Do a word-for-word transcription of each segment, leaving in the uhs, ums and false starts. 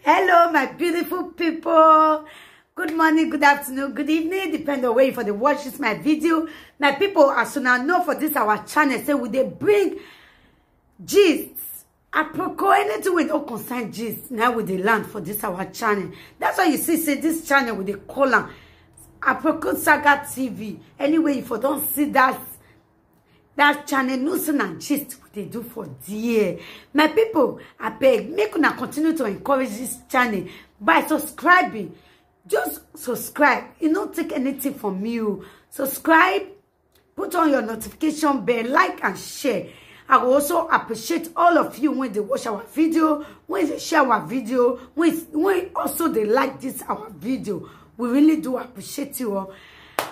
Hello, my beautiful people. Good morning, good afternoon, good evening, depend on where you for dey watch this my video. My people, as una know for this our channel, say we dey bring gist, aproko, anything wey no concern gist, na we dey land for this our channel. That's why you see say this channel we dey call am Aproko Saga T V. Anyway, you for don see that that channel, no say na gist we dey do for there. My people, abeg, make una continue to encourage this channel by subscribing. Just subscribe. E no take anything from you. Subscribe, put on your notification bell, like and share. I will also appreciate all of you when they watch our video, when they share our video, when, when also they like this our video. We really do appreciate you all.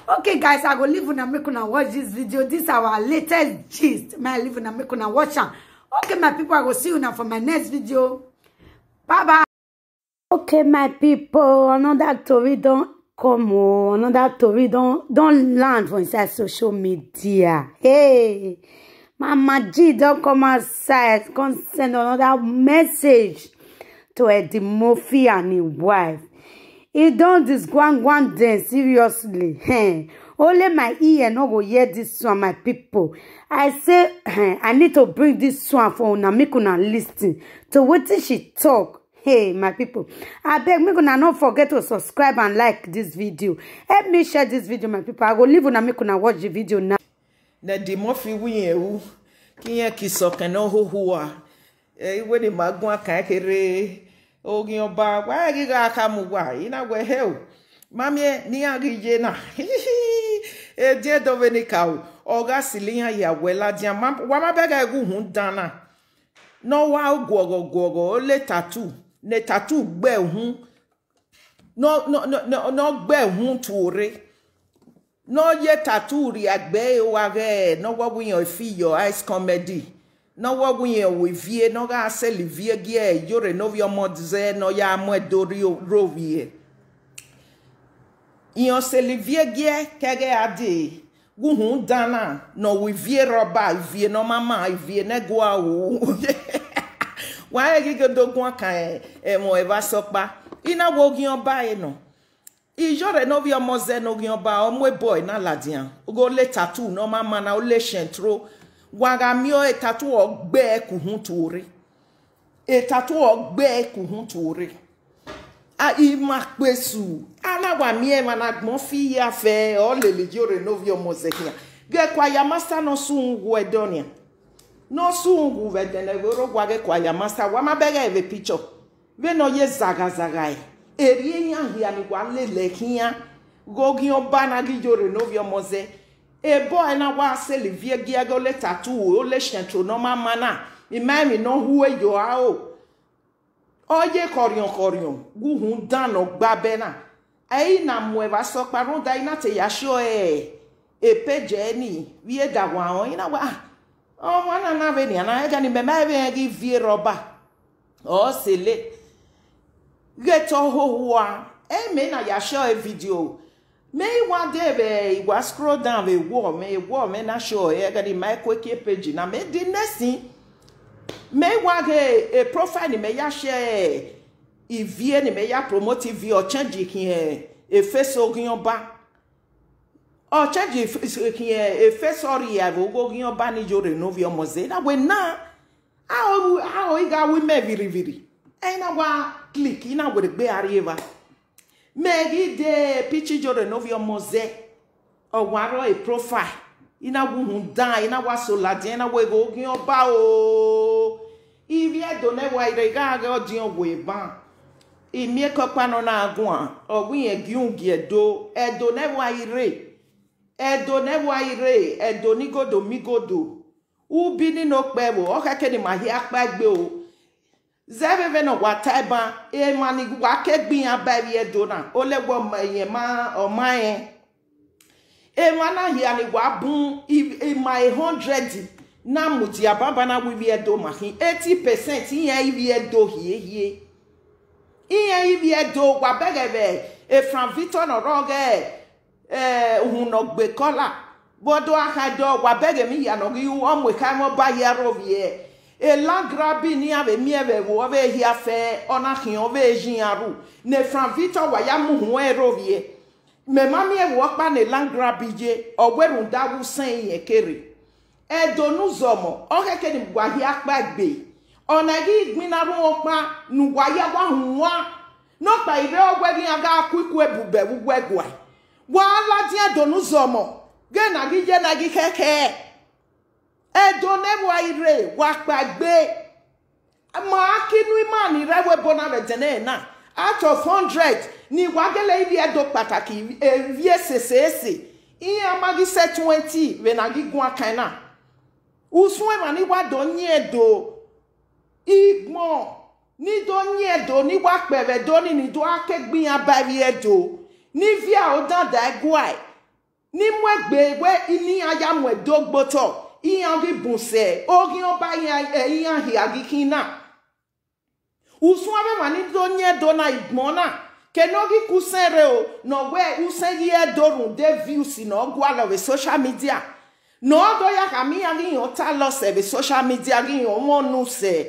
Okay, guys, I go leave una, make una watch this video. This our latest gist. May I leave una, make una watch am. Okay, my people, I go see una for my next video. Bye bye. Okay, my people, another tori don come o. Another tori don don land for inside social media. Hey, Mama G don come outside, come send another message to Eddie Murphy and his wife. He don disgwangwan them seriously. Hey, only my ear no go hear this one, my people. I say, hey, I need to bring this one for una, make una listen to wetin she talk. Hey, my people, I beg, make una not forget to subscribe and like this video. Help me share this video, my people. I go leave una, make una watch the video now. Ne Eddie Murphy wi yẹn ru, ke irẹn ki sọkẹn ne ọ hoho ua. Ẹ, iwẹ ne ima guan kan kherhe, oghian ọba, wa ghi gha kha mu uwa, I na wẹ hẹ o. Ma miẹn ne iran ghi ye na. Ediẹn do vbe ni ka o, ọ gha silo iran ya wẹ ladian, ma, wa ma bẹghe ẹghẹ uhunmwu dan na. Ne ọ wa guọghọ guọghọ, ọ le tattoo, ne tattoo gbe uhunmwu, ne ọ, ne ọ, ne ọ, ne ọ gbe uhunmwu tuorre. Ne ọ ye tattoo rhia gbe ẹre, wa ghẹ ne ọ wọ wẹ iran fi yọ ice comedy, ne ọ wọ wẹ iran wẹ ivie, ne ọ gha sẹlẹ ivie gie Iyore ne ovbi ọmọ zẹ ne ọ ya mu ẹdẹ rri ovbiẹ. Iran sẹlẹ ivie gie kẹghẹ a dee, ghe uhunmwu dan na, ne ọ wẹ ivie rọba, ivie ne ọ ma ma, ivie ne ẹguae ru. Wa rẹn ghi ghe do guan kan ẹmwẹ Evbasọkpa. I na wẹ oghian ọba ẹre nọ. Iyore ne ovbi ọmọ zẹ ne oghian ọba, ọ mu ebọ ẹre na ladian. Ghe ọ le tattoo ne ọ ma ma na, ọ le shẹntro. Wa gha miẹn ọre, tattoo ọ gbe ẹre ke uhunmwu tuorre. E tattoo ọ gbe ẹre ke uhunmwu tuorre. A, ima kpe su. A na wa miẹn emwa ne agbọn fi ya fẹ, ọ lele Iyore ne ovbi ọmọ zẹ khian. Ghẹ Choir Master ne ọ sunu wu ẹdẹ ọnian. Ne ọ sunu wu vbe ẹdẹ ne ẹvbo rre owa ghẹ Choir Master, wa ma bẹghe vbe picture. Vbene ọ ye zaghazagha ẹre, erriọ iran hia ni wa lele khian, ghe oghian ọba na ghi Iyore ne ovbi ọmọ zẹ. Ebọ ẹre na wa sẹlẹ ivie gie ghe ọ le tattoo, ọ le shẹntro ne ọ ma ma na, I ma emwi ne ọ hu yọ aro. Ọ ye khọrhiọn khọrhiọn, ghe uhunmwu dan ne ọ gbe abẹ na. Ẹ i na mu Evbasọkpa rhunmwuda, I na te ya sure e page ẹre ni vbe da wa rẹn, I na wẹ, ah, ọmwa na na vbe nian na, ẹghẹ ne imẹ ma vbe rẹn ghi viẹ rhọba. Ọ sele. Ghẹ te ọ hoho ua, ẹ mẹ na ya sure e video. Mẹ i wa de vbe, I wa scroll down vbe wall, mẹ wall mẹ na sure ẹghẹ ne ima i ku eke page na, mẹ di next thing, mẹ i wa ghe e profile ne imẹ ya share ivie, ne imẹ ya promote ivie, ọ change khian e face oghian ọba. Ọ change e face, khian e face ọ rhia vbe oghian ọba ni Iyore ne ovbi ọmọ zẹ. Na wẹ na, a o, a o i gha ru imẹ vbirrivbirri. Ẹ i na wa click, I na werriegbe a rrie evba. Mẹ ghi de picture Iyore ne ovbi ọmọ zẹ, ọ wa rrọọ e profile, I na wu uhunmwu dan, I na wa so ladian, I na wẹ ghe oghian ọba o. Ivie Ẹdo ne wa i rre gha ghe ọdiọn wẹ ban. I miẹn ke ọkpa nọ na guan, ọ wẹ irẹn gie ugie Ẹdo, Ẹdo ne wa i rre, Ẹdo ne wa i rre, Ẹdo ne igodo migodo. Ubi ni ne okpẹvbo, ọ khẹke ne ima hia kpa egbe o. Zẹ vbe vbene ọ wa ta ẹban, emwa ni wa ke gbe iran ba ivbi Ẹdo na, ọ lẹ wẹ ọ ma, irẹn ma, ọ ma rẹn. Emwa na hia ni wa bun i-, ima a hundred na mudia banbanna wẹ ivbi Ẹdo ma khin, eighty percent iran ivbi Ẹdo hiehie. Iran ivbi Ẹdo, wa bẹghe vbe Frank Victor ne ọ rrọọ ghe, eh, uhunmwu ne ọ gbe kọla. Vbe ọ do gha kha dọ, wa bẹghe emwi hia ne ọ ghi ru, ọ mu ekhaemwẹ ọba hia rre ovbiẹ. Elan grabi ne iran vbe miẹn vbe ẹvbo ọvbehe hia fẹ, ọ na khian ọvbehe ye iran ru. Ne Frank Victor wa ya mu uhunmwu ẹre rhovbiẹ. Mẹ ma miẹn ẹvbo ọkpa ne elan grabi ye, ọ wẹ rhunmwuda vbe usẹn irẹn kere. Ẹdo ne uzọmọ, ọ khẹke ne uwa hia kpa egbe. Ọna ghi gbinna rhunmwuda ọkpa ne uwa ya wa hunwan. Nọkpa i rre ọ wẹ ghi iran gha ku iku ebubẹ vbe uwu ẹguae. Wa ladian Ẹdo ne uzọmọ, ghẹ na ghi ye na ghi khẹkhẹ. Ẹdo ne vbe a i rre, wa kpa egbe. Ma ki nu ima ni rre ẹvbo ebo na vbe ẹdẹnẹrẹ na, out of hundred, ne wa gele ivbi Ẹdo kpataki, ivbi esese ese, iran ma ghi sẹ twenty vbe na ghi guan kan na. Usun emwa ni wa do yin Ẹdo, igbọn ni do yin Ẹdo, ni wa kpẹ vbe Ẹdo ni, ni do a ke gbe iran ba ivbi Ẹdo, ni viọ aro dan da ẹguae, ni mu egbe wẹ ne iran ya mu Ẹdo gbe otọ, iran ghi bun sẹ, oghian ọba iran, ẹ, iran hia ghi khin na. Usun avbe emwa ni do yin Ẹdo na igbọn na, ke ne ọ ghi ke usẹn rre o, ne ọ wẹ usẹn ghi Ẹdo rhunmwuda views ne ọ gualọ vbe social media, ne ọ do ya khama iran ghi iran ta lọsẹ vbe social media, ghi iran ọmọ nu sẹ.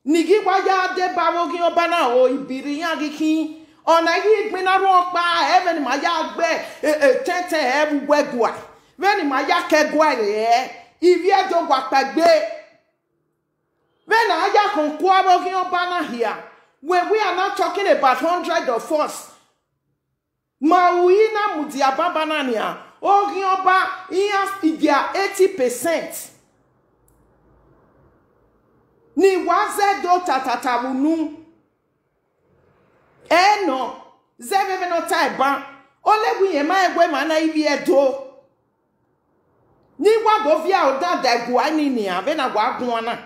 Ne I ghi wa ya deba avbe oghian ọba na o, ibirri iran ghi khin. Ọna ghi gbinna rhunmwuda ọkpa, ẹmwẹ ne ima ya gbe, e, e, tẹntẹn ẹre vbe uwu ẹguae, vbene ima ya ke ẹguae rre, ivbi Ẹdo wa kpa egbe. Vbene a ya khọn ku avbe oghian ọba na hia, when we are now talking about hundred of us, ma ru i na mudia banbanna nian, oghian ọba iran dia eighty percent. Ne I wa zẹ do tatata vbe unu. Ẹ nọ, zẹ vbene ọ ta ban, ọ lẹ wẹ irẹn ma rẹn wẹ emwa na ivbi Ẹdo. Ne I wa do viọ aro dan da ẹguae ni nian vbene a wa guan na.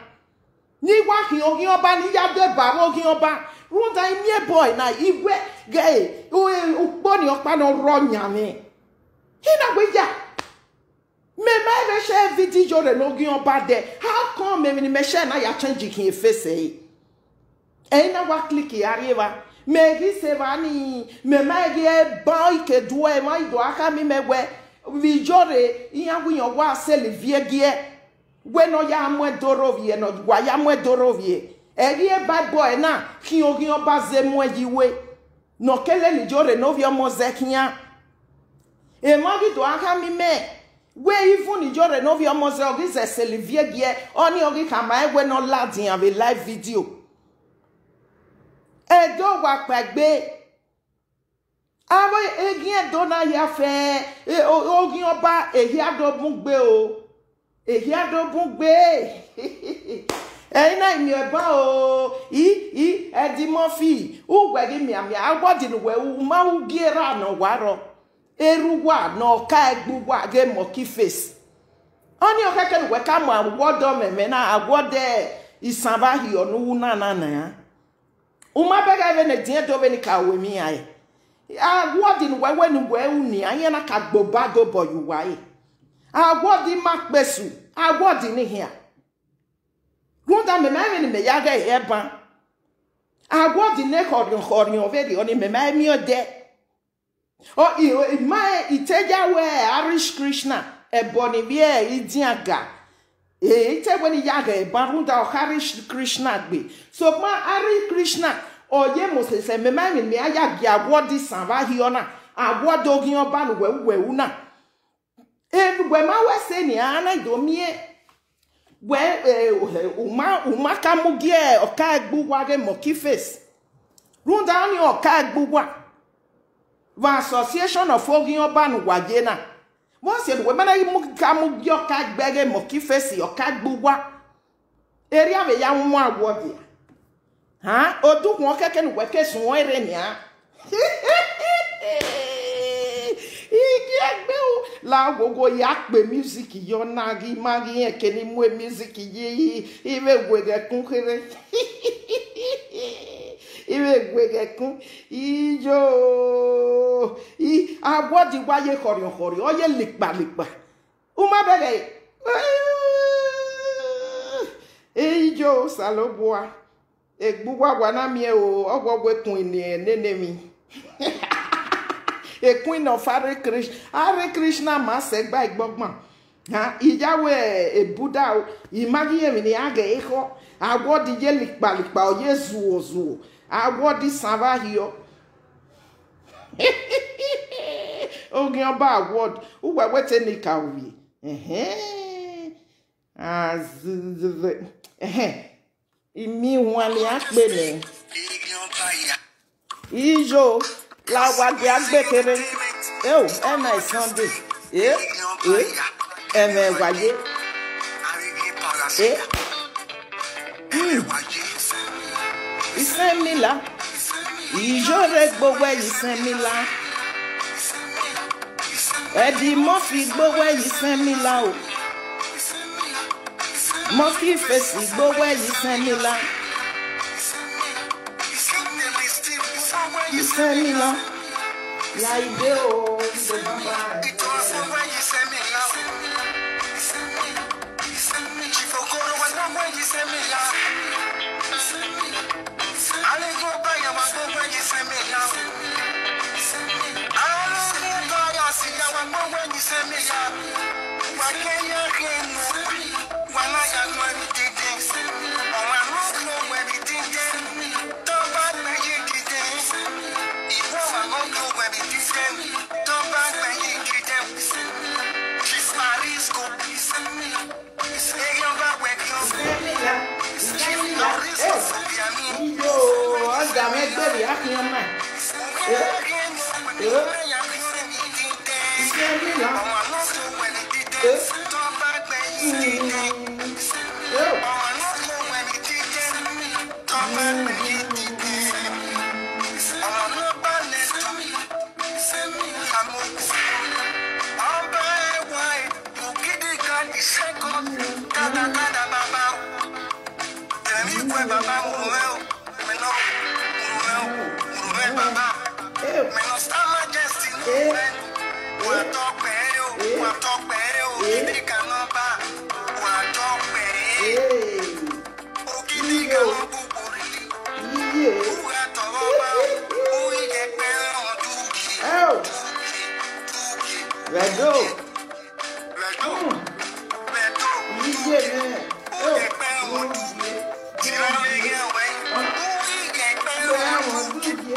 Ne I wa khian oghian ọba, ne I ya deba avbe oghian ọba, rhunmwuda I miẹn boy na, I wẹ ghẹ, ukpo ni ọkpa ne ọ rrọọ yan mwẹ. I na wẹ ya, mẹ ma vbe share video rre ne oghian ọba dẹ, how come emwi ne imẹ share na ya change khian face ẹre? Ẹ i na wa click a rrie evba, mẹ ghi sẹ evba ni, mẹ ma ghi ban ike duẹ, emwa i do a khama imẹ wẹ, vbe iyore iran wẹ iran wa sẹ live ẹgiẹ, wẹ ne ọ ya mu Ẹdo rhovbiẹ, ne ọ wa ya mu Ẹdo rhovbiẹ. Ẹ ghi e Bible ẹre na khian oghian ọba zẹ muẹn ye iwe, ne ọ ke lele iyore ne ovbi ọmọ zẹ khian. Emwa ghi do a khama imẹ wẹ, even iyore ne ovbi ọmọ zẹ, ọ ghi zẹ sẹ live ẹgiẹ, ọnii ọ ghi khama ẹn wẹ ne ọ ladian vbe live video. Ẹdo wa kpa egbe. Avbe eghian Ẹdo na hia fẹ, e, o-, oghian ọba ehia do bun gbe o. Ehia do bun gbe. Ẹ i na miẹn ọba o. I, i, Eddie Murphy, uwẹ ghi mianmian, awọdi ne uwẹ, u ma ru gie erha ne ọ wa rrọọ. Erha uwa ne ọ ka egbe uwa ghe monkey face. Ọnii ọ khẹke ne uwẹ ka mu awọdọ mwẹ, mwẹ na, awọdọ isanvba hiọ ne u ru na na na. U ma bẹghe vbene ediẹn do vbene ka ru emwi iran re. Awọdi ne uwẹ wẹ ne uwẹ ru nian, iran na ka gbe obọ do obọ ye uwa re. Awọdi ma kpe esu, awọdi ni khian. Rhunmwuda mẹ ma rẹn vbene mẹ ya ghẹ hẹ ban. Awọdi ne khọrhiọn khọrhiọn vberriọ ni mẹ ma miẹn odẹ. Ọ, i, i ma, i te ya wẹ Hare Krishna, ẹbọ ni vbe idian ga. E, i te wẹ ne I ya ghẹ ban rhunmwuda ọ Hare Krishna gbe. Sokpan Hare Krishna, ọ ye Moses, mẹ ma rẹn vbene mẹ ya gie awọdi isanvba hiọ na, awọdi oghian ọba ne uwẹ ru uwẹ ru na. Enu wẹ ma wẹ sẹ nian, a na do miẹn. Wẹ, eh, u ma, u ma ka mu gie ọka egbe uwa ghe monkey face. Rhunmwuda ọnii ọka egbe uwa. Vbe association of oghian ọba ne uwa ye na. Vbọ sẹ ne uwẹ ma na mu ka mu gie ọka egbe ghe monkey face, ọka egbe uwa. Erriọ vbe ya mu awọdi a. Han, odukhuan kẹkẹ ne uwẹ ke suẹn rre nian. Igiẹgbẹ o, la wowo ya kpe music yọ na, ghi ma ghi rẹn ke ne I mu music yi, I vbe weghẹ ẹkun kherhe. I vbe weghẹ ẹkun, iyo, i, awọdi wa ye khọrhiọn khọrhiọn, ọ ye likpa likpa. U ma bẹghe, eyi yo Osanobua, egbe uwa wa na miẹn o, ọ wẹ wẹ kun nene emwi. Ekun nọ fa Hare Krish-, Hare Krishna ma sẹ gba igbọgban. Ha, I ya wẹ ebuda o, I ma ghi rẹn emwi ne iran ghẹ ekhọ. Award ye likpalikpa, ọ ye zuọzuọ. Award sanmwẹ hiọ. Oghian Ọba award, uwẹ wẹ te ne ka ovbi. Ẹhẹn. A, z-, z-, z-, ẹhẹn. I miẹn ihuan ne iran kpe nẹ. Iyo, la wa gie a gbe kherhe. Eo, ẹna Sunday. E, e, ẹmwẹ wa ye. E, hmm. Isẹn Mila. Iyo rre gbe owẹ ye Isẹn Mila. Eddie Murphy gbe owẹ ye Isẹn Mila o. Monkey Face gbe owẹ ye Isẹn Mila. Isẹn Mila. Ya ide o, ide baba. Iyo, ọga mwẹ gberra khian na. Eh, eh. Isẹn Mila. Eh. Mm. Eh. Iye. Ẹo. Rẹdo. Hmm. Iye nẹ. Ẹo. Ugie. Ugie. Ugie.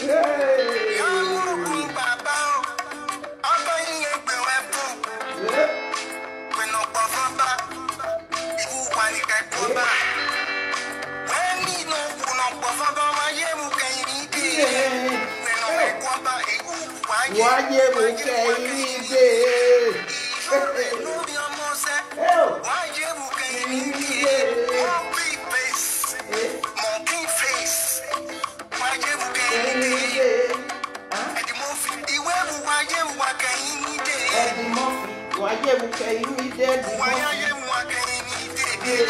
Hey. Yeah. Wa ye vbe kẹ ivbi dee. Ẹo. Ivbi dee. Eh? Monkey Face. Wa ye vbe kẹ ivbi dee. Eddie Murphy, iwẹ vbe uwa ye vbe uwa kẹ ivbi dee. Eddie Murphy, wa ye vbe kẹ ivbi dee, Eddie Murphy. Uwa ya ye vbe uwa kẹ ivbi dee.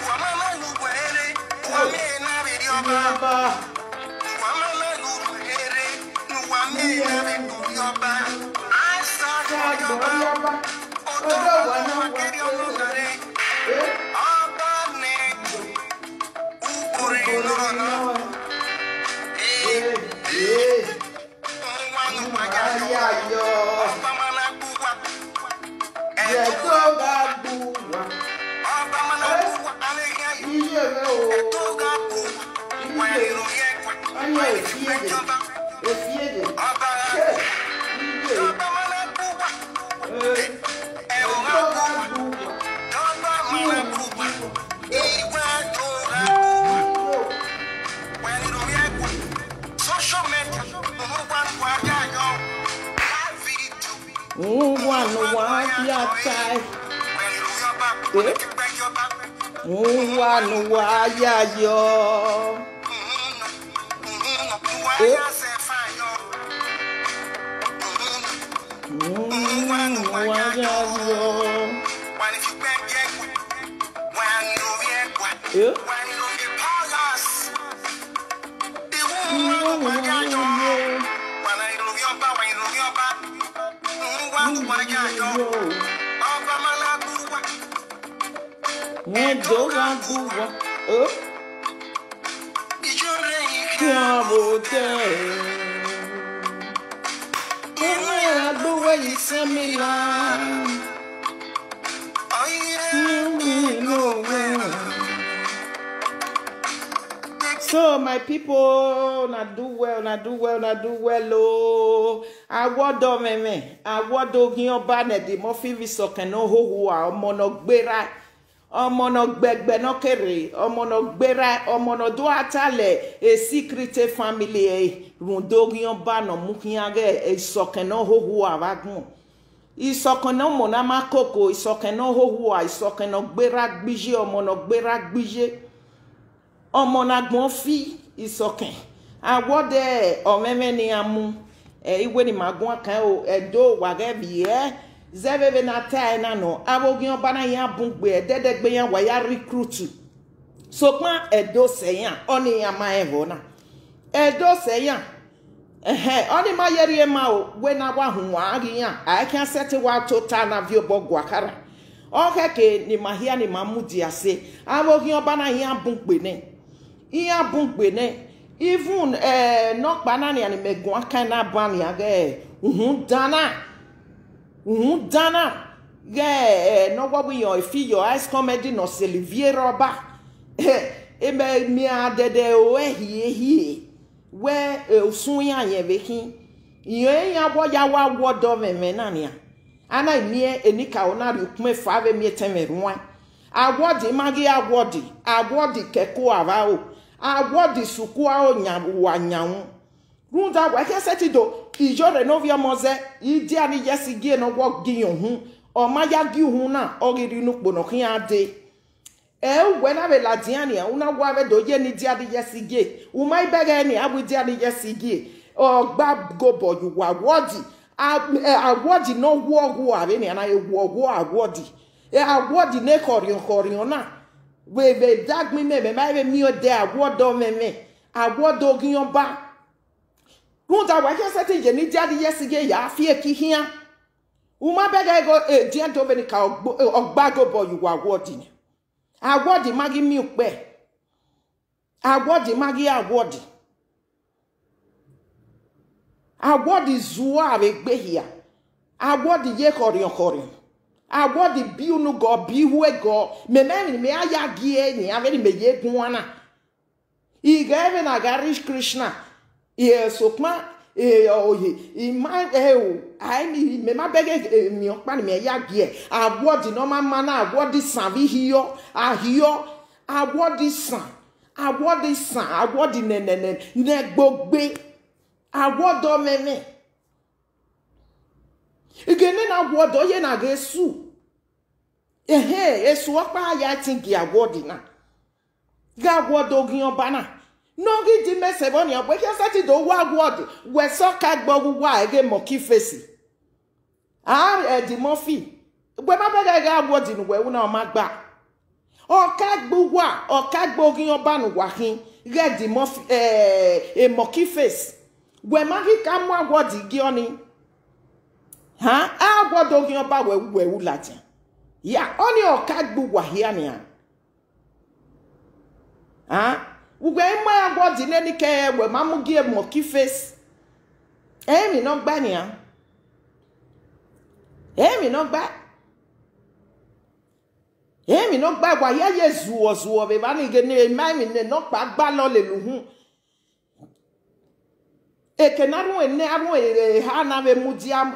Uwa ma ma lu uwẹ rre, uwa miẹn na vbe rri ọba. Uwa ma ma lu uwẹ rre, uwa miẹn na vbe rri ọba. Asa rri ọba. Odọ wa na wa kẹrri ọmọ na rre. Ọba nẹ. Ukporo nọ na. Eh, eh. Uwa nu wa ya yọ. Ọba ma na gbe uwa. Ẹto gha gbe uwa. Ọba ma na gbe uwa. Iye rẹ o. Ẹto gha gbe uwa. Wa ni ro ye kwa. Wa ni ro ye kwa. Efiede. Ọba gha gbe uwa. Iye. Ọba ma na gbe uwa. Eh. Ẹto gha gbe uwa. Ọba ma na gbe uwa. Iwe ẹto gha gbe uwa. Wa ni ro ye kwa. Social media. Uwa nu wa ya yọ. Live video. Uwa nu wa ya tae. Eh? Uwa nu wa ya yọ. Eh? Uwa nu wa ya yọ. Eh? Uwa nu wa ya yọ. Wọ́n jọ wá bú wa. Ó. Kian vbe odẹ. Ẹmwẹ a gbe uwẹ ye isẹn mi la. So, my people, una do well, una do well, una do well o. Awọdọ mwẹmwẹ, awọdọ oghian ọba nẹ Eddie Murphy vbe isọkẹn ne ọ hoho ua, ọmọ ne ọ gberra, ọmọ ne ọ gbẹgbẹ ne ọ ke rre, ọmọ ne ọ gberra, ọmọ ne ọ do gha ta lẹ e secret family ẹre rhunmwuda oghian ọba ne ọ mu khian ghe isọkẹn ne ọ hoho ua vbe agbọn. Isọkẹn ne ọmọ na ma koko, isọkẹn ne ọ hoho ua, isọkẹn ne ọ gberra gbiye, ọmọ ne ọ gberra gbiye. Ọmọ ne agbọn fi isọkẹn, awọdẹ ọmwẹmwẹ ne iran mu, ẹ, iwe ne ima guan kan o, Ẹdo wa ghẹ vbiẹ, zẹ vbene a ta ẹre na nọ, avbe oghian ọba na iran bun gbe, ẹdẹdẹgbe iran wa ya recruit. Sokpan Ẹdo sẹ iran, ọnii iran ma rẹn vbọ na. Ẹdo sẹ iran, ẹhẹn, ọnii ma ye rhie ma o, wẹ ne a wa huan ghe iran, a i khian sẹtin wa tota ne a viọ obọ gua kharha. Ọ khẹke ne ima hia ne ima mudia sẹ, avbe oghian ọba na iran bun gbe nẹ. Iran bun gbe nẹ, even, eh, nọkpa na nian ne imẹ guan kan na ban nian ghẹ, uhunmwu dan na, uhunmwu dan na, ghẹ, eh, ne ọ wọwọ iyọn e fi yọ ice comedy ne ọ sẹ Olivier rre ọba. Eh, emẹ miẹn a dẹdẹ o ẹhiehie, wẹ, eh, usun iran yẹn vbe khin. Irẹn iran vbọ ya wa wọdọ mwẹ ẹmwẹ na nian. A na miẹn enikaro na rhie ukpọn efa vbe miẹn etẹn mwẹ ruan. Awọdi ma ghi awọdi, awọdi kẹko avbe aro, awọdi sukuru aro yan uwa yanmwẹ. Rhunmwuda wa khian sẹtin do, iyore ne ovbi ọmọ zẹ, idia ni ye ẹse igie ne ọ wọ gie uhunmwu, ọ ma ya gie uhunmwu na, ọ ghi rhie unu ukpo ne ọ khian dee. Ẹ, uwẹ na vbe ladian nian, u na wa vbe do ye ne idia ni ye ẹse igie, u ma i bẹghe nian, a wẹ idia ni ye ẹse igie, ọ gba gobọ ye uwa awọdi, a, ẹ, awọdi ne ọ wọ ọghuẹ vbe nian na, e wọ ọghuẹ awọdi, ẹ, awọdi ne khọriọn khọriọn na, vbe vbe dagbọn imẹ, mẹ ma vbe miẹn odẹ awọdọ mwẹmwẹ, awọdọ oghian ọba. Rhunmwuda wa khian sẹtin ye ne idia ni ye ẹse igie ya fi eki khian. U ma bẹghe ẹghẹ edian do vbe enikaro gbo-, ọ gba gobọ ye uwa awọdi nẹ. Awọdi ma ghi miẹn ukpẹ. Awọdi ma ghi awọdi. Awọdi zua vbe egbe hia. Awọdi ye khọriọn khọriọn. Awọdi bi unu gọ, bi ihue gọ. Mẹ ma emwi ne mẹ ra ya gie nian vbene mẹ ye guan na. I ghẹ vbe na gha rri Krishna, i, eh, sokpan, eh, oye, i ma, eh, o, a i ni, mẹ ma bẹghe, eh, emwi ọkpa ne mẹ ya gie, awọdi ne ọ ma ma na, awọdi isan vbe ihiọ, ahiọ, awọdi isan, awọdi isan, awọdi nẹnẹnẹ, ne ẹgbogbe, awọdi ọmwẹmwẹ. Ighẹ nena awọdi ọ ye na ghe esu. Ẹhẹn, esu ọkpa ya ẹtin gie awọdi na. Ghe awọdi oghian ọba na. Ne ọ ghi di mẹ sẹ vbọ nian, wẹ khian sẹtin do wa awọdi, wẹ sẹ ọka egbe ọghe uwa ẹghe monkey face. A, Eddie Murphy, wẹ ma bẹghe ghe awọdi ne uwẹ ru na, ọ ma gba. Ọka egbe uwa, ọka egbe oghian ọba ne uwa khin, ghe Eddie Murphy, eh, e monkey face. Wẹ ma ghi ka mu awọdi gie ọnii. Han, awọdi oghian ọba wẹ, wẹ ru ladian. Ya, ọnii ọka egbe uwa hia nian. Han, uwẹ i mu awọdi nene kẹ wẹ ma mu gie monkey face. Emwi ne ọ gba nian. Emwi ne ọ gba. Emwi ne ọ gba, wa hia ye zuọ zuọ vbe evba ni ghe ne ma emwi ne nọkpa gba lọ lele uhunmwu. Eke ne a rhuẹn nẹ, a rhuẹn eha na vbe mudia,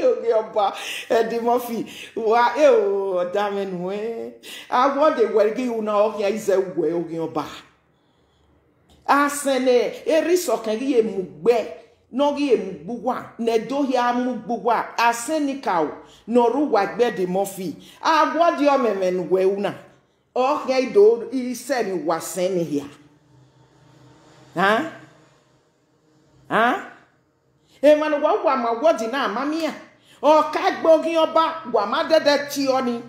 oghian ọba, Eddie Murphy, wa, e o, ọ da mwẹ nuẹn. Awọdi wẹ ghi ru na, ọ khian i zẹ uwẹ oghian ọba. Asẹn ne erha isọkẹn ghi mu gbe, ne ọ ghi mu gbe uwa, ne Ẹdo hia mu gbe uwa, asẹn enikaro ne ọ rre uwa egbe Eddie Murphy, awọdi ọmwẹmwẹ ne uwẹ ru na, ọ khian i do i sẹ emwi uwa sẹn ni hia. Han? Han? Emwa ne uwa, uwa ma awọdi na ma miẹn, ọka egbe oghian ọba, wa ma dẹdẹ tie ọnii,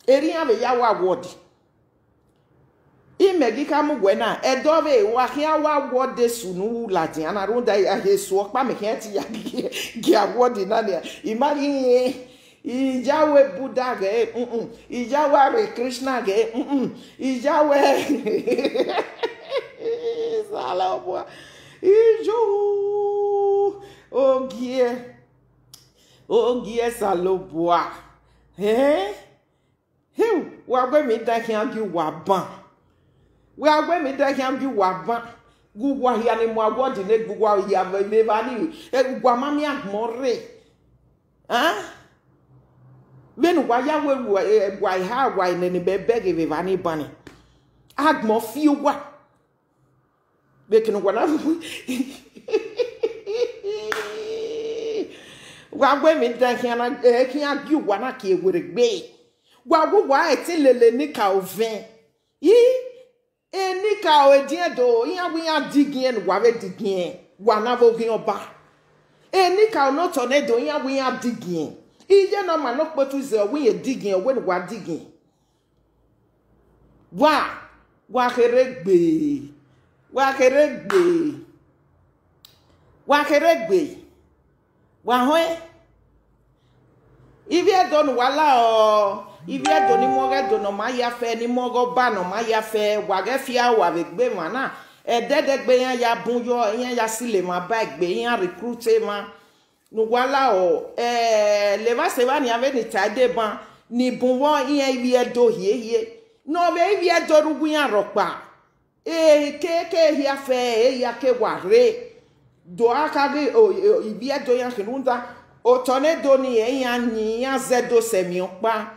erha iran vbe ya wa awọdi. Imẹ ghi khama uwẹ na, Ẹdo vbe wa khian wa awọdi esu ne u ru ladian na, rhunmwuda esu ọkpa mẹ khian ti ya gie, gie awọdi na nian. I ma ghi rẹn, iyawe Buddha ghẹ, mm, iyawe Hare Krishna ghẹ, mm, iyawe, Osalobua. Iju. Ogie. Ogie Osalobua. Eh? Hiu, wa gu emwi dan khian gie uwa ban. Wa gu emwi dan khian gie uwa ban. Gu uwa hia ni mu awọdi ne gu uwa hia vbe evba ni, eh, uwa ma miẹn agbọn rre. Ah? Vbene uwa ya wẹ wa, eh, wa eha wa enene bẹbẹ ghe vbe evba ni ban ni. Agbọn fi uwa. Vbe ekene uwa na, wa gu emwi dan khian na, eh, khian gie uwa na kie werriegbe. Wa gu uwa ẹtin lele enikaro vẹn. I, enikaro ediẹn do, iran wẹ iran digiẹn ne uwa vbe digiẹn, wa na vbe oghian ọba. Enikaro ne otọ ne do, iran wẹ iran digiẹn. Iye ne ọ ma ne okpotu zẹ, ọ wẹ irẹn digiẹn, ọ wẹ ne uwa digiẹn. Wa, wa kherhe gbe, wa kherhe gbe, wa kherhe gbe, wa họn. Ivbi Ẹdo ne uwa la ọ, ivbi Ẹdo ni mu ọghe Ẹdo ne ọ ma ya fẹ, ni mu ọghe ọba ne ọ ma ya fẹ, wa ghẹ fi aro vbe egbe emwa na, ẹdẹdẹgbe iran ya bun yọ, iran ya silo emwa ba egbe, iran recruit emwa. Ne uwa la ọ, eh, levba sevba nian vbene I ta deba, ni bun vbọ iran ivbi Ẹdo hiehie, ne ọ vbe ivbi Ẹdo rre uwu iran rhọkpa. Eke ke ehia fẹ, ehia ke wa rre. Do a ka ghi, o, o, ivbi Ẹdo iran khin rhunmwuda, otọ ne do ni, iran yin, iran zẹ do sẹ emwi ọkpa.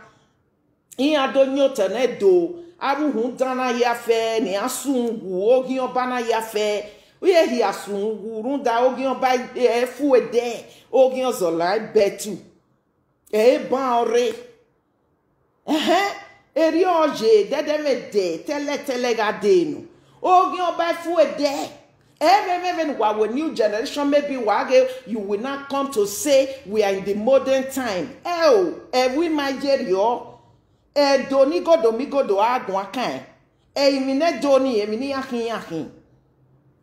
Iran do yin otọ ne do, avbe uhunmwu dan na ya fẹ, ne iran sun wu, oghian ọba na ya fẹ, iran hia sun wu, rhunmwuda oghian ọba, eh, fu ẹdẹ, oghian ọzọla ẹbẹtu, ẹ i ban ọre. Ẹhẹn, erriọ ye, dẹdẹ mwẹ dẹ, tẹlẹtẹlẹ gha dee nọ. Oghian ọba fu ẹdẹ. Ẹmwẹ, ẹmwẹ, vbene uwa wẹ new generation, maybe wa ghe, you will not come to say we are in the modern time. Ẹ o, ẹvbo ima ye rriọ. Ẹdo ni igodo migodo a guan kan. Ẹ emwi ne do ni, emwi ne iran khin, iran khin.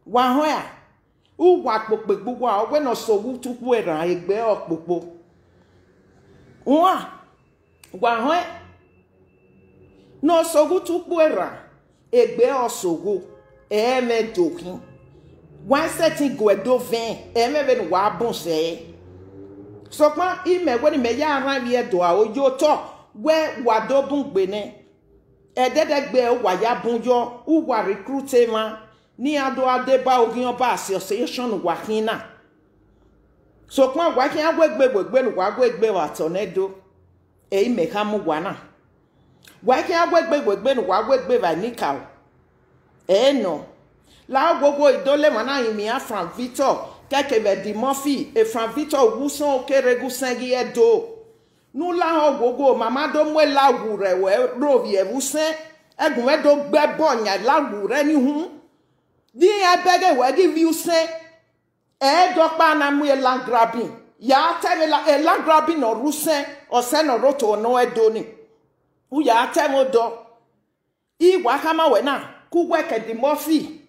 Wa họn a, uwa kpokpo egbe uwa, ọ wẹ ne ọ sẹ oghẹ utukpu erhan, egbe ọkpokpo. Uan, wa họn ne ọ sẹ oghẹ utukpu erhan, egbe ọ sẹ oghẹ, ẹ i mwẹ do khin. Wa i sẹtin gu Ẹdo vẹn, ẹ i mwẹ vbene uwa bun sẹ. Sokpan imẹ wẹ ne imẹ ya rhan ivbi Ẹdo aro ye otọ, wẹ wa do bun gbe nẹ. Ẹdẹdẹgbe uwa ya bun yọ, uwa recruit emwa, ne iran do gha deba oghian ọba association ne uwa khin na. Sokpan wa i khian wegbe wegbe ne uwa wegbe vbe otọ ne do, ẹ i mẹ khama uwa na. Wa i khian wegbe wegbe ne uwa wegbe vbe enikaro. Ẹ nọ, la oghogho, I do le emwa na rinmwian Frank Victor, kẹkẹ vbe Eddie Murphy, e Frank Victor wu usẹn, okere ghe usẹn ghi Ẹdo. Ne u lahọ oghogho, ma ma do mu elawu rẹ wẹ ro vbiẹ vbe usẹn, ẹgun mwẹ do gbe ẹbọ yan elawu rẹ ni uhunmwu. Di iran bẹghe wẹ ghi vbiẹ usẹn, ẹ i dọkpa na mu eland grabbing, ya ta ẹmwẹ la, eland grabbing ne ọ rre usẹn, ọ sẹ ne ọ rre otọ ne Ẹdo ni. U ya ta ẹmwẹ odọ. I wa khama wẹ na, ke uwẹ ke Eddie Murphy.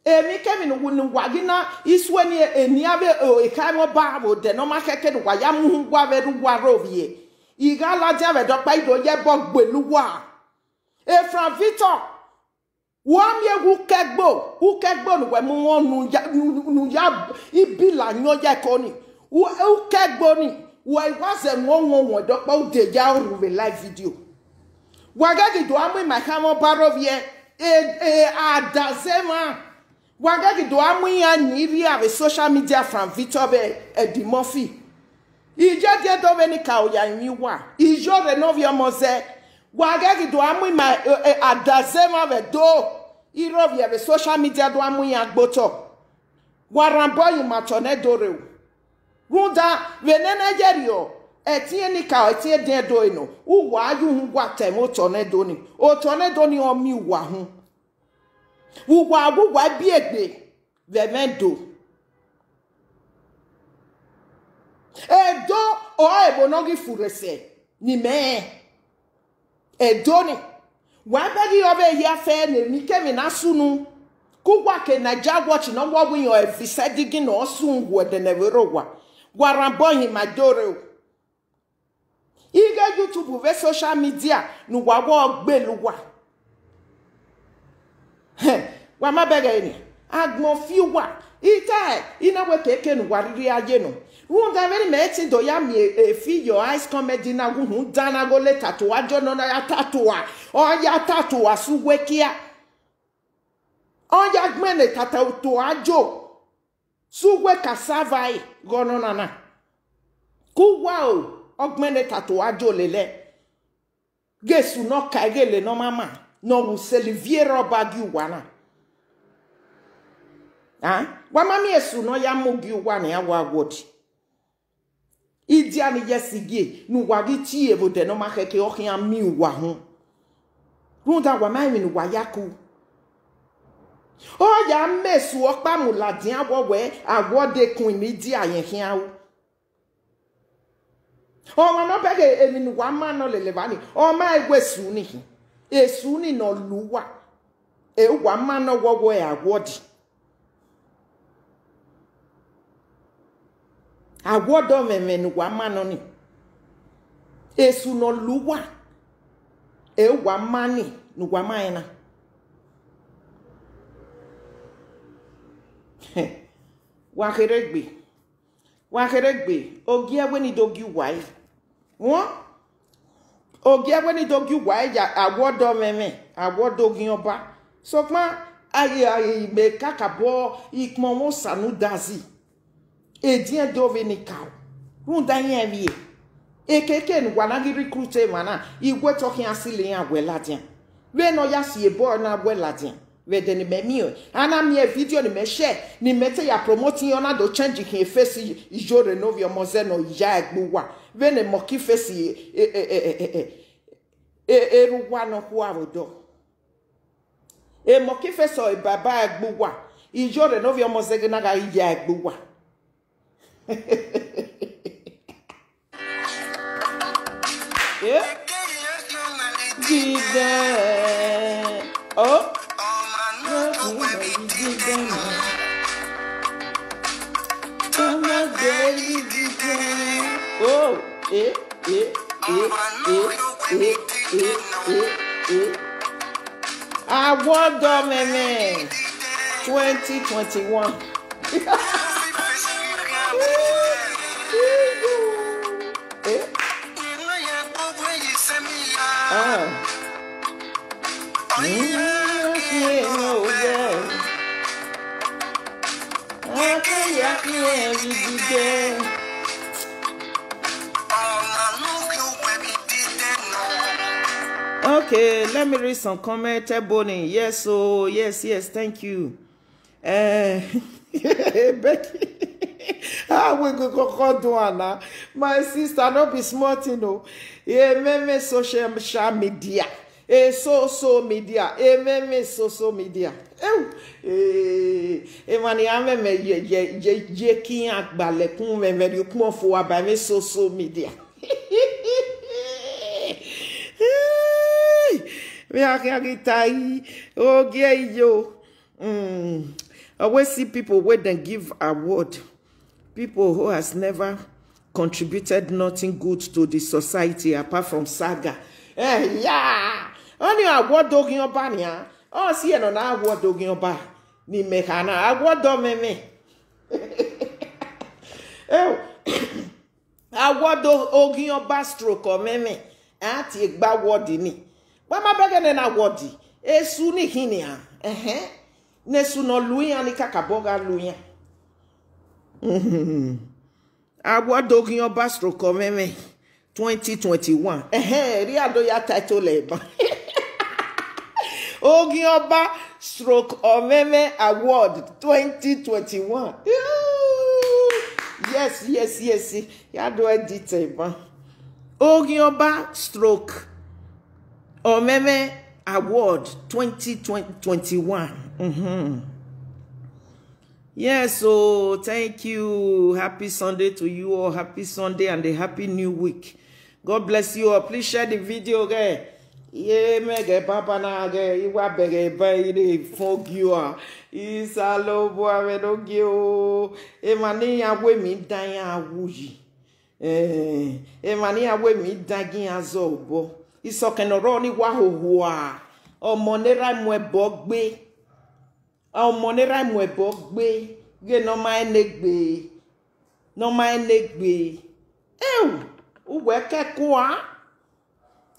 Emwi kemwi ne uwa, ne uwa ghi na, i suẹn ni eni avbe, o, ekhaẹmwẹ ọba vbe odẹ ne ọ ma khẹke ne uwa ya mu uhunmwu uwa vbe rre uwa ro vbiẹ. I gha ladian vbe ẹdọkpa, I do ye ẹbọ gbele uwa. E Frank Victor, wa miẹn wẹ ukẹgbo, ukẹgbo ne uwẹ mu wọn ne u ya, ne u, ne u ya ibila yọn ya ẹko ni. U, ukẹgbo ni, wa i wa zẹ wọn wọn wọn ẹdọkpa, u de ya rhu vbe live video. Wa ghẹ ghi do a mu ima khama ọba ro vbiẹ, e, e, adazẹmwa. Wa ghẹ ghi do a mu iran ni rhia vbe social media, Frank Victor vbe Eddie Murphy. Iye diẹn do vbe enikaro ya rinmwian uwa, iye ọrre ne ovbi ọmọ zẹ. Wa ghẹ ghi do a mu ima, e, e, adazẹmwa vbe Ẹdo, I ro vbiẹ vbe social media do a mu iran gbe otọ. Wa rhan obọ yin ima otọ ne do rre o. Rhunmwuda, vbe nene ye rriọ, ẹtin enikaro, ẹtin ediẹn do nọ, uwa ya uhunmwu uwa ta ẹmwẹ otọ ne do ni. Otọ ne do ni ọ miẹn uwa uhunmwu. Vbe uwa gu uwa biẹ egbe vbe ẹmwẹ Ẹdo. Ẹdo ọre ẹvbo ne ọ ghi furre sẹ ne imẹ rẹn. Ẹdo ni, wa bẹghe ọvbehe hia fẹ ne emwikemwi na sunu, ke uwa ke Niger Watch ne ọ wa wẹ iran ẹvbo isẹdigi ne ọ sun wu ẹdẹ ne ẹvbo rre owa, wa rhan obọ hin ima do rre o. Ighe YouTube vbe social media ne uwa wẹ ọ gbele uwa. Hẹn, Wa ma bẹghe nian, agbọn fi uwa. I ta ẹre, I na wẹ keke ne uwa rhirhi a ye nọ. Rhunmwuda vbene imẹ i tin do ya miẹn e fi your eyes comedy na gu uhunmwu dan na gho le tata uwa jo nọ, ọ na ya tata uwa, ọ ya tata uwa sẹ uwu kia. Ọ ya gbẹnnẹ tata uwa jo sẹ uwu cassava ẹre ghe ọnọna na. Ke uwa o, ọ gbẹnnẹ tata uwa jo lele. Ghe esu ne ọ ka ighele ne ọ ma ma, ne ọ ru sẹlivie rre ọba gie uwa na. A, wa ma miẹn esu ne ọ ya mu gie uwa nian, wa wọd. Idia ni ye ẹse gie ne uwa ghi tie vbe odẹ ne ọ ma khẹke, ọ khian miẹn uwa uhunmwu. Rhunmwuda wa ma emwi ne uwa ya ku. Ọ ya ma esu ọkpa mu ladian wọ wẹ, a wọd queen idia yẹn khian ru. Ọmwa ne ọ bẹghe emwi ne uwa ma nọ lele evba ni, ọ ma wẹ esu ni khin, esu ni ne ọ lu uwa, e uwa ma nọ wọ wẹ a wọd. A wọd ọmwẹmwẹ ne uwa ma nọ ni, esu ne ọ lu uwa, e uwa ma ni ne uwa ma rẹn na. Wa kherhe gbe, wa kherhe gbe, ogie wẹ ne I do gie uwa ẹre. Wọn, ogie wẹ ne I do gie uwa ẹre ya, a wọd ọmwẹmwẹ, a wọd oghian ọba. Sokpan, a ghi, a ghi mẹ kakabọ ikpọnmwẹ Osa ne udazi. Ediẹn do vbe ne I ka o, rhunmwuda iran vbiẹ. Ekeke ne uwa na ghi recruit emwa na, I wẹ te ọ khian silo iran wẹ ladian. Vbene ọ ya si e boy na wẹ ladian, vbe ẹdẹ ne imẹ miẹn, a na miẹn video ne imẹ share, ne imẹ te ya promote iran, ọ na do change khin e face Iyore ne ovbi ọmọ zẹ ne ọ ya ẹgbe uwa, vbene Monkey Face e, e, e, e, e, e, e, erha uwa ne ọ khua vbe odọ. E Monkey Face ọ e baba ẹgbe uwa, Iyore ne ovbi ọmọ zẹ ghe na gha ghi ya ẹgbe uwa. Eh? Dide. Oh. Oh. Eh, eh, eh, eh, eh, eh, eh, eh. Award Ọmwẹmwẹ twenty twenty-one. Eh? Ah. Mm, yeah. Okay, let me read some comment. Ebony, yes, oh, yes, yes, thank you. Eh, Becky, how we go koko do am na? My sister, no be small thing o. Ememe social media. E social media. Ememe social media. Ew, eh, emwa ni a mwẹmwẹ ye, ye, ye, ye ke iran gbalẹkun mwẹmwẹ rhie ukpọn fo aba emẹ social media. Vbe a khian ghi ta yi, ogie iyo. Mm. Always see people wey dem give award. People who has never contributed nothing good to the society apart from saga. Eh, yeah. Only award oghian ọba nian. Ọ si ẹnọ na award oghian ọba. Ni mẹ kha na award Ọmwẹmwẹ. Eh, Award Oghian Ọba stroke Ọmwẹmwẹ, a tie gbe award ni. Wa ma bẹghe nene award, esu ni khin nian. Ẹhẹn. Ne esu ne ọ lu iran ni kakabọ gha lu iran. Award Oghian Ọba stroke Ọmwẹmwẹ twenty twenty-one. Ẹhẹn, rhia do ya title ẹre ban. Oghian Ọba stroke Ọmwẹmwẹ Award twenty twenty-one. Yes, yes, yes. Ya do edit ẹre ban. Oghian Ọba stroke Ọmwẹmwẹ Award twenty twenty-one. Mhm. Yes, so thank you. Happy Sunday to you all. Happy Sunday and a happy new week. God bless you all. Please share the video, okay? Ye mẹ ghẹ baba na ghẹ, I wa bẹghe ba ire fun ogie ua. Isalobua vbe no gie o. Emwa ne iran wẹ emwi dan iran wu yi. Eh, emwa ne iran wẹ emwi dan gi iran zẹ obọ. Isọkẹn ne ọ rrọọ ni wa hohua. Ọmọ ne erha mu ẹbọ gbe. Ọmọ ne erha mu ẹbọ gbe, ghe ne ọ ma rẹn ne egbe, ne ọ ma rẹn ne egbe. Ẹu, uwẹ kẹkua.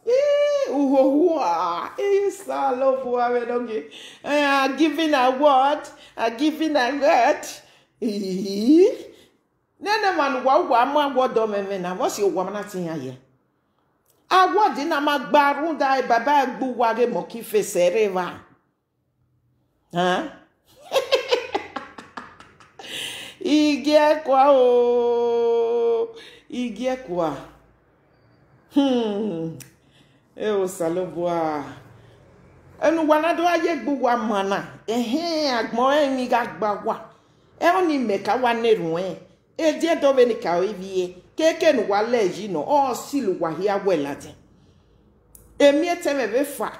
Ii, uhoho a, ii, Osanobua vbe nọ ghe. Eh, I giving award, I giving award. Ii, nene emwa ne uwa, uwa mu award ọmwẹmwẹ na, vbọ si owa na te iran ye? Award na ma gba rhunmwuda baba ẹgbe uwa ghe Monkey Face rre evba. Hẹn? Igiẹkua o, igiẹkua. Hmm. Ẹ Osanobua. Enu wa na do gha ye egbe uwa ma na, ẹhẹn, agbọn ẹrinmwi gha gba wa. Ẹ ọnii mẹ ka wa na erhunmwu ẹn. Ediẹ do vbene ka ivie, keke ne uwa lẹ yi nọ, ọ silo uwa hia wẹ ladian. Emiẹtẹn mwẹ vbe fa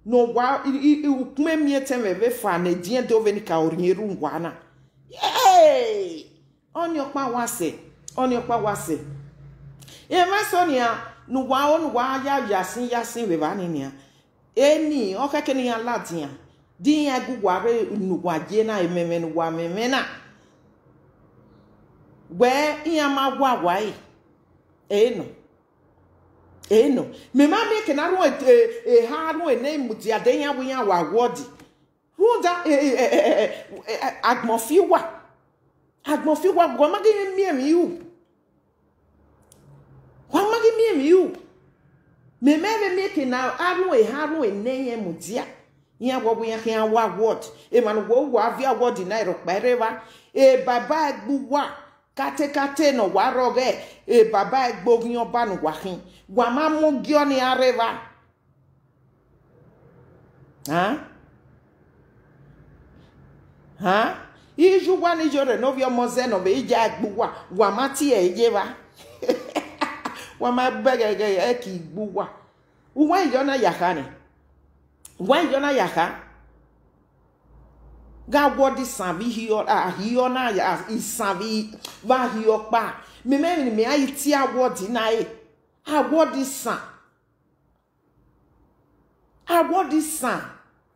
ne uwa, i, i, i, ukpọn emiẹtẹn mwẹ vbe fa ne ediẹ do vbene ka orhiọn erhunmwu uwa na. Hey! Ọnii ọkpa wa sẹ, ọnii ọkpa wa sẹ. Emwa eso nian ne uwa ro ne uwa ya yasin yasin vbe evba ni nian. Eni, ọ khẹke ne iran ladian, de iran gu uwa rre ne uwa ye na, emwẹmwẹ ne uwa mwẹmwẹ na. Wẹ iran ma wa uwa re, ẹ nọ, ẹ nọ. Mẹ ma miẹn eke ne a rhun e, e, eha rhun ene mudia de iran wẹ iran wa award. Rhunmwuda, e, e, e, e, e, e, agbọn fi uwa. Agbọn fi uwa, wa ma ghi miẹn emwi ru. Wa ma ghi miẹn emwi ru. Mẹ mẹ vbe miẹn eke ne a rhun eha rhun ene iran mudia. Iran wẹ wẹ iran khian wa award. Emwa ne uwa, uwa viọ award na rhọkpa rre evba. E baba ẹgbe uwa. Katekate ne ọ wa rrọọ ghẹ, e baba ẹgbe oghian ọba ne uwa khin, wa ma mu ogie ọnii rre evba. Hẹn? Hẹn? Iye uwa ni yo rre ne ovbi ọmọ zẹ ne ọ vbe ya egbe uwa, wa ma tie ẹre ye evba. Wa ma bẹghe ẹki igbe uwa. Uwa i yọ na ya kha nẹ. Uwa i yọ na ya kha. Gha award isan vbe ihiọ, a, hiọ na ya, isan vbe, vbe ahiọ ọkpa. Mẹ mẹ emwi ne mẹ a i tie award na re. Award isan. Award isan.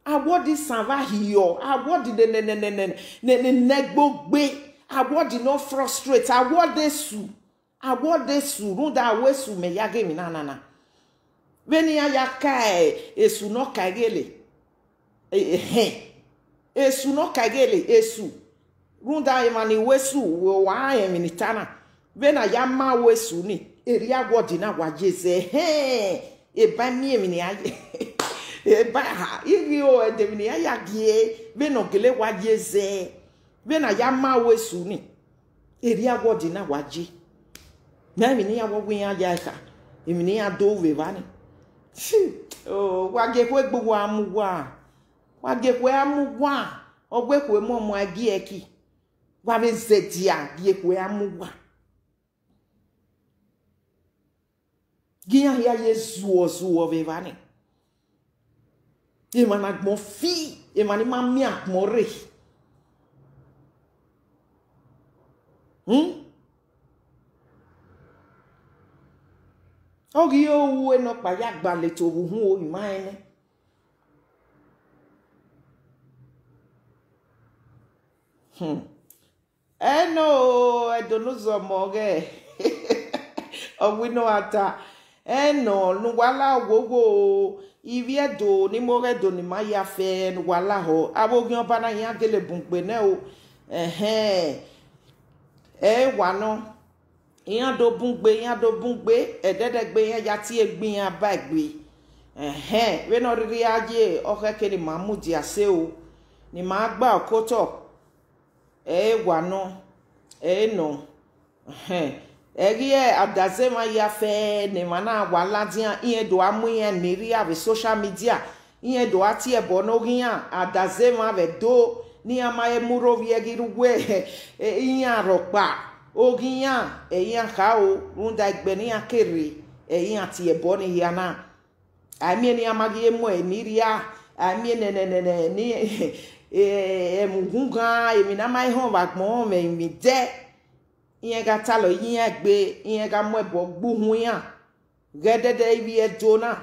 Award isan vbe ahiọ. Award ne, ne, ne egbe ogbe. Award ne ọ frustrate. Award esu. Award esu, rhunmwuda awọ esu mẹ ya ghe emwi na nana. Vbene iran ya ka esu ne ọ ka ighele, ehẹn, esu ne ọ ka ighele, esu. Rhunmwuda emwa ni wẹ esu, wa rẹn emwi ne I ta na. Vbene a ya ma aro esu ni, erriọ award na wa ye zẹ, ehẹn, eba miẹn emwi ne iran ye, eba ha, I ghi ro ẹdẹ emwi ne iran ya gie, vbene ọ gele wa ye zẹ, vbene a ya ma aro esu ni. Erriọ award na wa ye. Na emwi ne iran wẹ iran ya kha, emwi ne iran do vbe evba ni. Phew, oh, wa gie ekhue gbe uwa mu uwa. Wa gie ekhue a mu uwa. Ọ wẹ ekhue mu ọmọ a gie ẹki. Wa vbe zẹdia gie ekhue a mu uwa. Gie iran hia ye zuọ zuọ vbe evba ni. Emwa ne agbọn fi, emwa ni ma miẹn agbọn rre. Hmm? Ọ ghi ru ẹre nọkpa ya gba leta ovbi uhunmwu ima rẹn nẹ. Hmm. Ẹnọ o, ẹdẹ ne u zọ mọ ghẹ. Ọ wẹ ne ọ gha ta. Ẹnọ ne uwa la wowo o, ivbi Ẹdo ni mu ọghe Ẹdo ni ma ya fẹ ne uwa la họ. Avbe oghian ọba na iran gele bun gbe nẹ o. Ẹhẹn. Ẹ wa nọ. Iran do bun gbe, iran do bun gbe, ẹdẹdẹgbe iran ya tie egbe iran ba egbe. Ẹhẹn, vbene ọ rhirhi a ye, ọ khẹke ne ima mudia ẹse o, ne ima gba okotọ. Ẹ i wa nọ, ẹ i nọ. Ẹhẹn, ẹ ghi Adazemwa ya fẹ ne emwa na wa ladian, iran do a mu iran ni rhia vbe social media, iran do a tie ẹbọ ne oghian, Adazemwa vbe Ẹdo, ne iran ma he mu rre ovbi ẹghẹ rre uwu iran rhọkpa, oghian, ẹ i iran kha o, rhunmwuda egbe ne iran ke rre, ẹ i iran tie ẹbọ ni hia na. A i miẹn ne iran ma ghi mu ẹre ni rhia, a i miẹn nẹ, nẹ, nẹ, nẹ, ni, eh, ẹmwẹ ughunghan, emwi ne a ma he họn vbe agbọn mwẹ emwi dẹ. Iran gha talọ ye iran egbe, iran gha mu ẹbọ gbe uhunmwu iran, ghẹ ẹdẹdẹ ivbi Ẹdo na.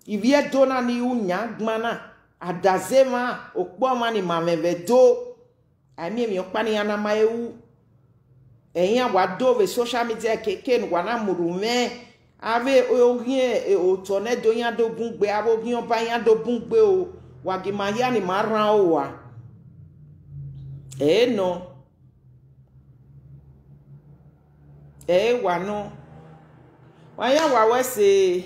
Ivbi Ẹdo na ni ru yan gban na, adaze emwa, okpọ ọmwa ni ma mwẹ vbe Ẹdo, a i miẹn emwi ọkpa ne iran na ma ru. Ẹ iran wa do vbe social media keke ne uwa na murhu mwẹ, avbe oghian otọ ne Ẹdo iran do bun gbe, avbe oghian ọba iran do bun gbe o, wa gie ima hia ne ima rhan ua. Ẹ nọ, ẹ wa nọ, wa ya wa wẹ ẹse.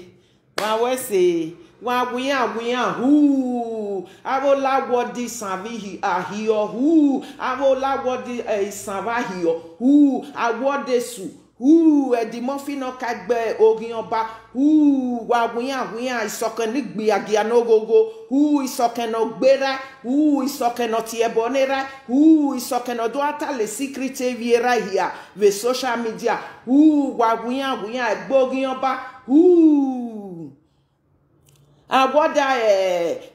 Wa wẹ ẹse, wa wẹ iran, wẹ iran, hu, avbe ola awọda isan vbe ahiọ, hu, avbe ola awọda isan vbe ahiọ, hu, awọda esu, hu, ẹdimọfi ne ọ ka gbe oghian ọba, hu, wa wẹ iran, wẹ iran, isọkẹn ni gbe agia ne oghogho, hu, isọkẹn ne ọ gberra, hu, isọkẹn ne ọ tie ẹbọ ne erha, hu, isọkẹn ne ọ do gha ta la secret vbe erha hia vbe social media, hu, wa wẹ iran, wẹ iran, ẹgbẹ oghian ọba, hu, awọda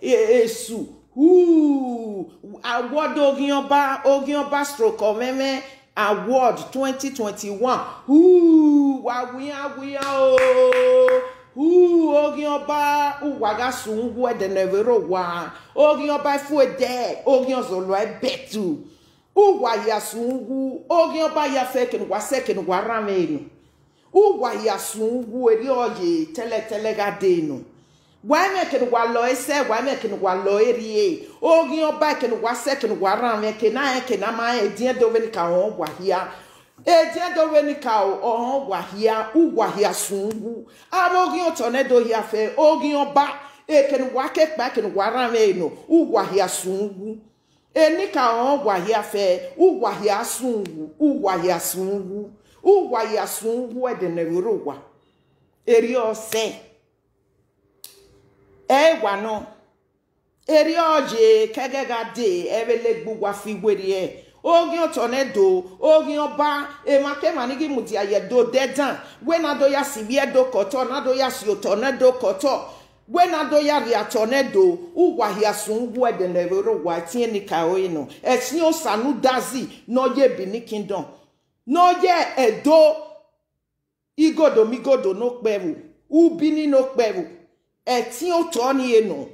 esu, hu, awọda oghian ọba, oghian ọba stroke ọmwẹmwẹ, award twenty twenty-one, hu, wa wẹ iran, wẹ iran o, hu, oghian ọba, uwa gha sun uwu ẹdẹ ne ọ vbe rre owa, oghian ọba ifuedẹ, oghian ọzọlua ẹbẹtu, uwa hia sun uwu, oghian ọba ya fẹ eke ne uwa sẹ, eke ne uwa rhan mwẹ nọ. Uwa hia sun uwu, erriọ ye tẹlẹtẹlẹ gha dee nọ. Wa i mwẹ eke ne uwa lọ ẹre sẹ, wa i mwẹ eke ne uwa lọ ẹre rrie, oghian ọba eke ne uwa sẹ, eke ne uwa rhan mwẹ, eke ne a rẹn, eke ne a ma rẹn, ediẹn do vbene ka họn uwa hia. Ediẹn do vbene ka họn uwa hia, uwa hia sun uwu. Avbe oghian otọ ne Ẹdo hia fẹ, oghian ọba, eke ne uwa ke kpa, eke ne uwa rhan mwẹ nọ, uwa hia sun uwu. Enikaro uwa hia fẹ, uwa hia sun uwu, uwa hia sun uwu, uwa hia sun uwu ẹdẹ ne ẹvbo rre owa. Erriọ sẹ, ẹ i wa nọ, erriọ ye ke ẹghẹ gha dee, ẹ vbe legbe uwa fi werriẹ. Oghian otọ ne Ẹdo, oghian ọba, emwa kemwa ni ghi mudia ye Ẹdo dẹdan, wẹ ne a do ya si ivbi Ẹdo ke otọ, ne a do ya si otọ ne Ẹdo ke otọ, wẹ ne a do ya rhie otọ ne Ẹdo, uwa hia sun uwu ẹdẹ ne ẹvbo rre owa, ẹtin enikaro ẹre nọ, ẹtin Osanudazi ne ọ ye Benin Kingdom, ne ọ ye Ẹdo, igodo ma igodo ne okpẹvbo, ubini ne okpẹvbo, ẹtin otọ ni ẹre nọ.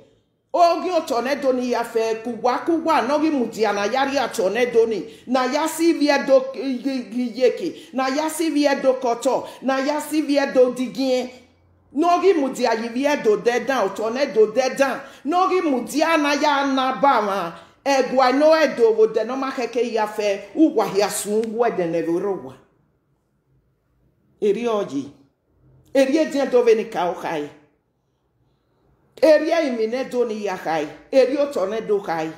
Oghian otọ ne Ẹdo ni hia fẹ, ke uwa ke uwa ne ọ ghi mudia ne a ya rhie otọ ne Ẹdo ni, ne a ya si ivbi Ẹdo ghi, ghi, ghi yeke, ne a ya si ivbi Ẹdo ke otọ, ne a ya si ivbi Ẹdo digiẹn, ne ọ ghi mudia ye ivbi Ẹdo dẹdan, otọ ne Ẹdo dẹdan, ne ọ ghi mudia ne a ya na ba mwa, ẹguae ne ọ Ẹdo vbe odẹ ne ọ ma khẹke hia fẹ, uwa hia sun uwu ẹdẹ ne ẹvbo rre owa. Erriọ ye, erriọ ediẹn do vbene ka ọ khae. Erriọ emwi ne Ẹdo ni hia khae, erriọ otọ ne Ẹdo khae.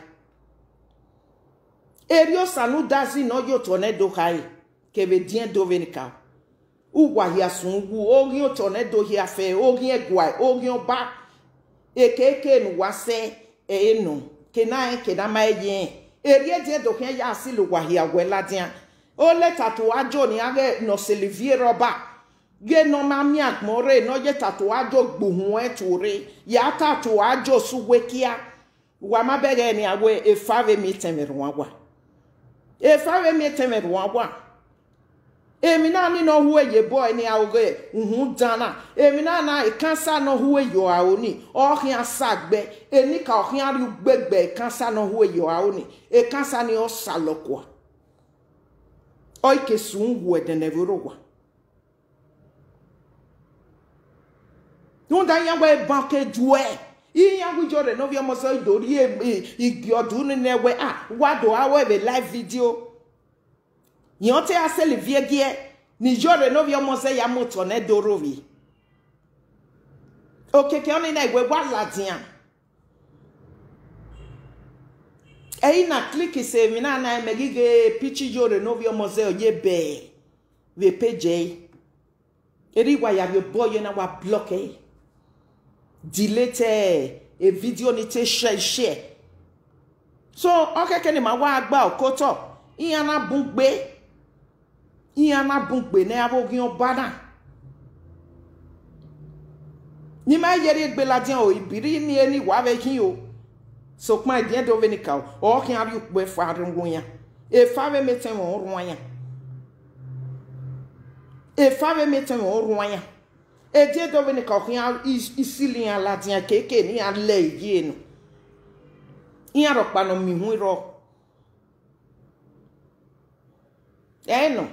Erriọ Osanudazi ne ọ ye otọ ne Ẹdo khae, kevbe ediẹn do vbene ka. Uwa hia sun uwu, oghian otọ ne Ẹdo hia fẹ, oghian ẹguae, oghian ọba, ekeke ne uwa sẹ, ẹre nọ, ke ne a rẹn, ke ne a ma rẹn ye rẹn. Erriọ ediẹn do khian ya silo uwa hia wẹ ladian. Ọ leta to Ajo ne a ghẹ ne ọ sẹ Olivier Rọba, ghẹ ne ọ ma miẹn agbọn rre, ne ọ ye ta to Ajo gbe uhunmwu ẹn tuo rre, ya ta to Ajo sẹ uwu ekia. Uwa ma bẹghe nian wẹ efa vbe miẹn etẹn mwẹ rhuan uwa. Efa vbe miẹn etẹn mwẹ rhuan uwa. Emwi na ni ne ọ hu ye obọ ẹre ne a ru ghe uhunmwu dan na. Emwi na na ekansa ne ọ hu ye aro ni, ọ khian sa gbe, enikaro khian rhie ugbe gbe ekansa ne ọ hu ye aro ni, ekansa ni ọ sa lọ kua. Ọ i ke sun uwu ẹdẹ ne ẹvbo rre owa. Rhunmwuda iran wẹ eban ke duẹ, iran wẹ Iyore ne ovbi ọmọ zẹ do rhie, i, igiọdu ni nẹ wẹ, a, wa do gha ru ẹvbo live video. Iran te ra sẹ Olivier gie, ne Iyore ne ovbi ọmọ zẹ ya mu otọ ne Ẹdo rre ovbi. Okiekie ọnii na, wẹ wa ladian. Ẹ i na click sẹ emwi na na, mẹ ghi ghe picture Iyore ne ovbi ọmọ zẹ ọ ye bẹẹ vbe page ẹre. Erriọ wa ya rhie obọ ye na, wa block ẹre, delete e video ni te share share. So, ọ khẹke ne ima wa gba okotọ, iran na bun gbe, iran na bun gbe ne avbe oghian ọba na. Ne ima ye rhie egbe ladian o, ibiri ni eni wa vbe khin o. Sokpan ediẹn do vbene ka o, ọ khian rhie ukpo ẹfa rhunmwuda iran. Efa vbe miẹn etẹn mwẹ ọ rhuan iran. Efa vbe miẹn etẹn mwẹ ọ rhuan iran. Edin Ẹdo vbene ka khian i- isili iran ladian keke ne iran lẹ ye nọ. Iran rhọkpa ne ọ miẹn ihun rrọọ. Ẹ nọ,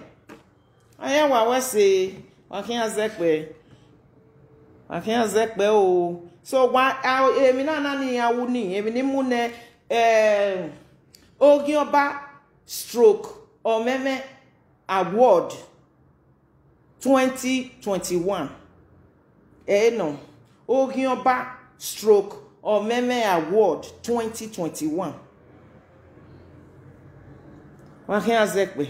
a ya wa wẹ ẹse, wa khian zẹkpẹ, wa khian zẹkpẹ o. So wa, a, emwi na na ne iran ru ni, emwi ni mu nẹ, eh, Oghiọba stroke Ọmwẹmwẹ Award twenty twenty-one. Ẹ nọ, Oghiọba stroke Ọmwẹmwẹ Award twenty twenty-one. Wa khian zẹkpẹ.